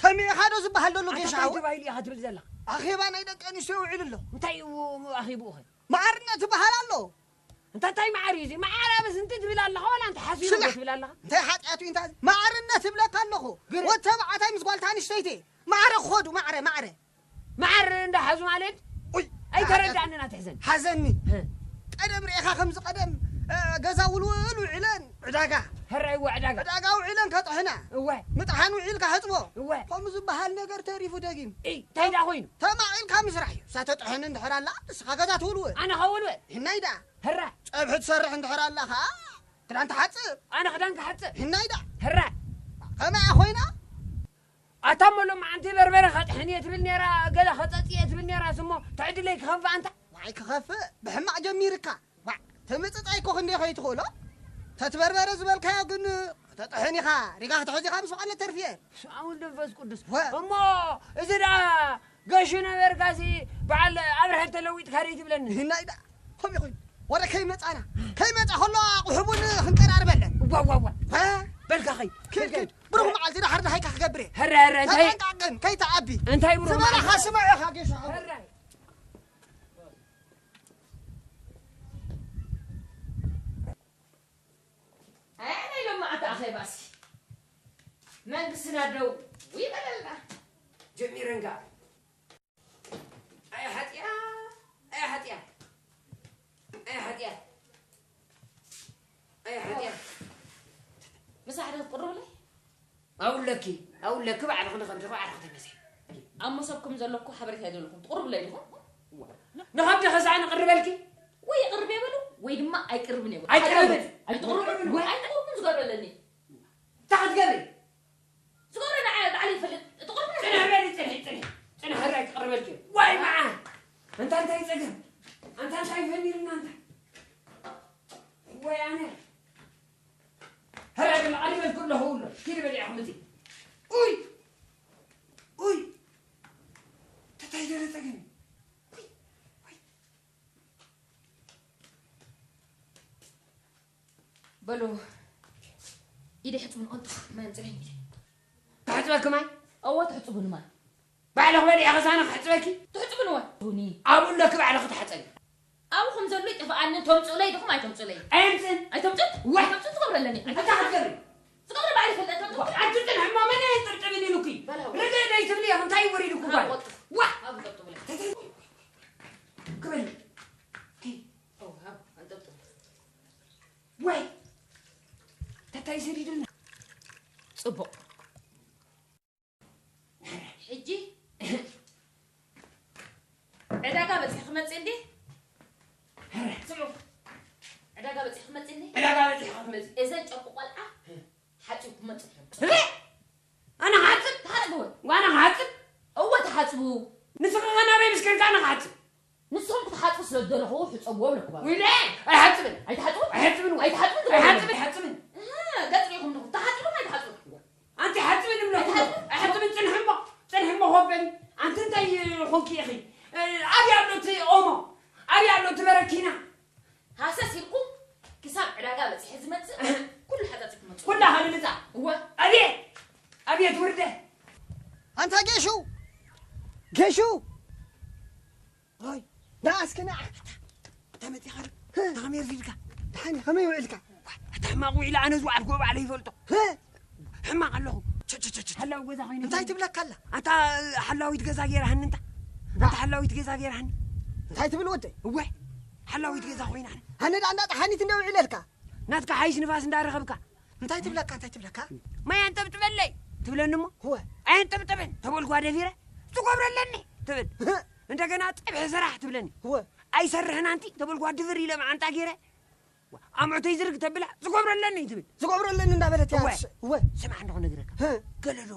ሰሚዕኻ ዶ ዝበሃል ዘሎ ኣታ ጌሻ እንታይ ሓወይ? ተባሂሉ ኢኻ ትብል ዘለኻ? ኣኼባ ናይ ደቂ ኣንስትዮ ውዒሉ ኣሎ። እንታይ እዩ ኣኺቡኡ ኸ? ማዕርነት ዝበሃል ኣሎ። እንታ እንታይ ማዕር እዩ እዚ? ማዕር ኣበስ እንት ትብል ኣለኻ ዋላ እንተ ሓሲሩ ስላሕ! ዶ ትብል ኣለኻ? እንታይ ሓጢኣት እዩ እንታ እዚ? ማዕርነት እብለካ ኣለኹ። ግር- ወድ ተባዕታይ ምስ ጓል ኣንስተይቲ ማዕረ ክኸዱ፣ ማዕረ፣ ማዕረ። መዓር እንዳሓዙ ማለት? ኡይ፣ ኣይተረዳእንን ኣትሕዘን። ሓዘኒ። ህ። ቀደም ርኤኻ ከምዚ ቀደም፣ እ፣ ገዛ ውልውል ውዒለን ዕዳጋ። ሕራይ እወ ዕዳጋ። ዕዳጋ ውዒለን ከጥሕና። እወ። ምጥሓን ውዒልካ ሕጽቦ። እወ። ከምኡ ዝበሃል ነገር ተሪፉ ደጊም። እይ፣ እንታይ ደኣ ኮይኑ? ተማቒልካ ምስራሕ እዩ። እሳ ተጥሕን እንድሕር ኣላ፣ ንስኻ ገዛ ትውልውል። ኣነ ኸውልወል? ህናይ ደኣ። ህራ። ጸብሒ ትሰርሕ እንድሕር ኣላ ኸኣ፣ ክዳን ትሓጽብ። ኣነ ክዳን ክሓጽብ? ህናይ ደኣ። ህራ። ከመይ እያ ኮይና? ኣታ እሞ ሎማዓንቲ በርበረ ከጥሕን እየ ትብል ነይራ፣ ገለ ከጸጽእ እየ ትብል ነይራ፣ ስሞ ትዕድለይ ክኸፍእ ኣንታ። ዋይ ክኸፍእ፣ ብሕማቕ ጀሚርካ። ዋዕ፣ ተምጽጻይ እኮ ክንደይ ከይትኽእሎ? ተትበርበረ ዝበልካዮ ግን ከተጥሕን ኢኻ፣ ሪጋ ክትሕዝ ኢኻ ምስ በዓል ነተርፍ እየ። ስብኣውን መንፈስ ቅዱስ። ወ- እሞ እዚ ደኣ ገሹ ነበርካሲ በዓል ኣብርሀ ተለዊጥካ ደይ ትብለኒ? ይህናይ ደኣ። ከምኡ ይኹን። ወረ ከይመጻና፣ ከይመጻ ከሎ ኣቑሑ ቡን ክንቀራርበለን። እዋ፣ እዋ፣ እዋ። ሀ? በልካ ኸይ። ኪድ፣ ኪድ። ብሩኽ መዓልቲ ደሓር ደሃይካ ክገብር እየ። ሀረ፣ ሀረ፣ እንታይ? ተጠንቀቕ ግን፣ ከይትዓቢ። እንታይ ብሩኽ ዝበለኻ መዓልቲ? ስምዕ ኢኻ ጌሻ። ሀረ። ኣይ፣ ናይ ሎማዓንቲ ኣኼባሲ መንግስትና ደው ይበለልና። ጀሚረን ከኣ። ኣይ ሓጢኣ፣ ኣይ ሓጢኣ፣ ኣይ ሓጢኣ፣ ኣይ ሓጢኣ። ምሳሕ ዶ ክትቅርብለይ? ኣውለኪ፣ ኣውለኪ ባዕልኺ ንኸብድኺ ባዕልኺ ተመሰይ። ኣብ መሶብኩም ዘሎ እኮ ሓበሬታ ኣይደለኹም። ትቕርብለይ ዲኹም? ንኸብድኺ ሳዕ ንቕርበልኪ? ወይ ይቕርብ የበሉ፣ ወይ ድማ ኣይቅርብን የበሉ። ኣይቅርብን። ኣይትቕርብን። ወይ ኣይትቕርብን ዝገብረለኒ። እንታይ ክትገብሪ? ዝገብረ ንዓ ባዕሉ ይፈልጥ። እቲ ቁርባን ጽንሕ በሊ፣ ጽንሒ፣ ጽንሒ። ጽንሒ፣ ሕራይ ክቕርበልኪ። ዋይ መዓር! ኣንታ እንታይ ጸገም? ኣንታ እንታይ ፈኒልና ኣንታ? ወይ ኣነ። ሕራይ ግን ቀሪበልኩ ኣለኹ እብሎ። ኪዲ በሊ ኢኹም እቲ። ኡይ! ኡይ! ተታይ ደለ ጸገም? ኡይ! ኡይ! በሉ፣ ኢደ ሕጽብን ቅልጡፍ ማይ ኣምጽለይ ኢደ። ክሕጽበኪ ማይ? እወ፣ ትሕጽቡኒ ማይ። ባዕልኺ በሊዐ ክሳነ ክሕጽበኪ? ትሕጽብን እወ። ቡኒ። ኣብኡ ኣለኪ ባዕልኺ ተሓጸቢ። ኣብኡ ከም ዘሎ ይጠፍኣኒ፣ ተምጽኡለይ ዲኹም ኣይተምጽኡለይ? ኣየምጽእን። ኣይተምጽኡን? ዋ! ኣይተምጽኡን ዝገብረለኒ። እንታይ ክትገብሪ? ዝገብረ ባዕሉ ይፈልጥ፣ ኣይተምጽኡን። ኣቲ ጽንሒ እሞ መን ኣየንጠብጥብን ኢሉኪ? በላው። ርግእ ደይ ትብሊ ኢኺ፣ እንታይ ወሪዱኪ ጓል? ኣብ ቅልጡፍ። ዋ! ኣብ እንጠብጥቡለይ። ተይ፣ ተይ። ክበሊ። ኪ። ኦ፣ ኣብ እንጠብጥቡ። ወይ ተታይ ሰዲዱና። ጽቡቕ። ሕጂ ዕዳጋ በጺሕ ክመጽእ እንዴ? ስምዑ፣ ዕዳጋ በጺሕ ክመጽእ እንዴ? ዕዳጋ በጺሕ ክትመጽእ። እዘን ጨርቂ ቆልዓ ሓጺብ ክመጽእ። ኣነ ክሓጽብ? ተሓጽብወ። ዋና ክሓጽብ? እወ ተሓጽቡ። ንስኺ ከ ናበይ ምስ ከድካ ኣነ ክሓጽብ? ንስኹም ክትሓጽቡ ስለ ዝደለኹ ሕጸብዎ ብለኩም። ውይለ፣ ኣይሓጽብን። ኣይትሓጽቡን? ኣይሓጽብን። ኣይትሓጽቡን? ኣይሓጽብን፣ ኣይሓጽብን። እህ፣ ገጽ ርኢኹም ዲኹም። ትሓጽቡን ኣይትሓጽቡን? ኣንቲ ሓጽብን እብለኩም። ኣይትሓጽቡን? ኣይሓጽብን፣ ጽንሒ እሞ፣ ጽንሒ እሞ ኮፍ በሊ። ኣንቲ እንታይ ኾንኪ ኢኺ? እ፣ ኣብይ ኣሎ እቲ ኦሞ? ኣብይ ኣሎ እቲ በረኪና? ሃሰስ ኢልኩም ክሳብ ዕዳጋ በጺሐ ዝመጽእ እህ። ኩሉ ሓጻጺ ክመጽእ። ኩላ ሃልልጻ። እወ። ኣብየ፣ ኣብየ ትውርደ። ኣንታ ጌሹ፣ ጌሹ። ኦይ፣ ደኣ እስኪ ንዓ። እንታይ መጺኻ? እንታይ ከመይ ኣርፊድካ? ደሓን እየ፣ ከመይ ውዒልካ? ዋይ፣ ኣታ ሕማቕ ውዒለ፣ ኣነ ዝወዓልኩዎ ባዕለይ ይፈልጦ። ህእ? ሕማቕ ኣለኹ። ቸ፣ ቸ፣ ቸ፣ ቸ። ሓላዊ ገዛ ኮይነ እንታይ ትብለካ ኣላ? ኣንታ ሓላዊት ገዛ ገይራሃኒ እንታ። ኣንታ ሓላዊት ገዛ ገይራሃኒ። እንታይ ትብል ወደይ? እወ፣ ሓላዊት ገዛ ኮይናኒ። ኣነ ደኣ እንዳ ጠሓኒት እንደ ውዒለልካ። ናትካ ሓይሽ ንፋስ እንዳረኸብካ። እንታይ ትብለካ፣ እንታይ ትብለካ? ማይ ኣንጠብጥበለይ ትብለኒ እሞ። እወ። ኣየንጠብጥብን ተበልኳ ደፊረ። ትጎብረለኒ ትብል። እህ። እንደገና ጸብሒ ስራሕ ትብለኒ። እወ። ኣይሰርሕን ኣንቲ ተበልኳ ድፍር ኢለ መዓንጣ ገይረ። ኣምዑተይ ዝርግ ተብላ ዝገብረለኒ ትብል። ዝገብረለኒ እንዳበለት እያ። እወ። እወ። ስማዕ እንዶ ክነግረካ። ገለዶ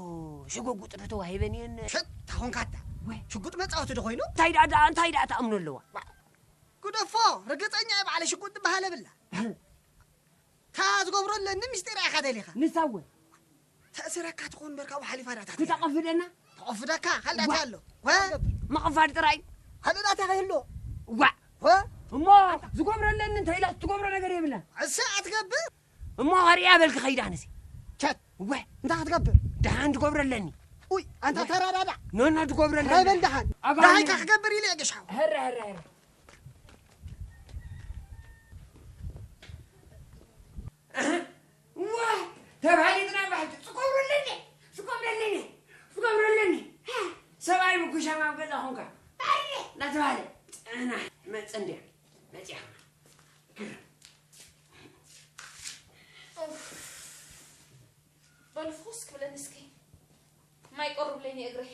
ሸጎጉጥ ዶ ተዋሂበን እየን። ሸት ታኾንካታ። እወ። ሽጉጥ መጻወቲ ዶ ኮይኑ? እንታይ ደኣ ደኣ እንታይ ደኣ ተኣምኖ ኣለዋ? ግደፎ፣ ርግጸኛ እየ ባዕለ ሽጉጥ ዝበሃል የብላ። እታ ዝገብረለኒ ምስጢር ኢኻ ደሊኻ። ንሳ እወ። ተእስረካ ትኾን እምበር ካብኡ ሓሊፋ ዳታ ክትኣቐፍደና? ተቐፍደካ ካልእ ዳታ ኣሎ። ወ? ምቕፋድ ጥራይ። ካልእ ዳታ ከይህሎ። ዋ። ወ? እሞ ዝገብረለኒ እንተ ኢላ ትገብሮ ነገር የብላን። እሰ ኣትገብር። እሞ ኸሪያ በልክ ኸይዳ ንሲ። ቸት። ወ? እንታይ ክትገብር? ደሓን ትገብረለኒ። ኡይ፣ ኣንታ ተራዳዳ። ኖ፣ ኖ፣ ትገብረለኒ። ራይ በል ደሓን። ኣጋኒ። ደሃይካ ክገብር ኢለ እየ ገሻው። ሀረ፣ ሀረ፣ ሀረ። ዋ፣ ተባሂልና ባሕቲ ዝገብረለኒ፣ ዝገብረለኒ፣ ዝገብረለኒ። ሰብኣይ ምጉሻም ኣብ ገዛ ኾንካ። ኣየ፣ እናተባህለ ጽናሕ መጽ እንድያ። መጽያ። ኡፍ። በሉ ፍኹስ ክብለኒ እስኪ። ማይ ቀሩብለኒ እግረይ።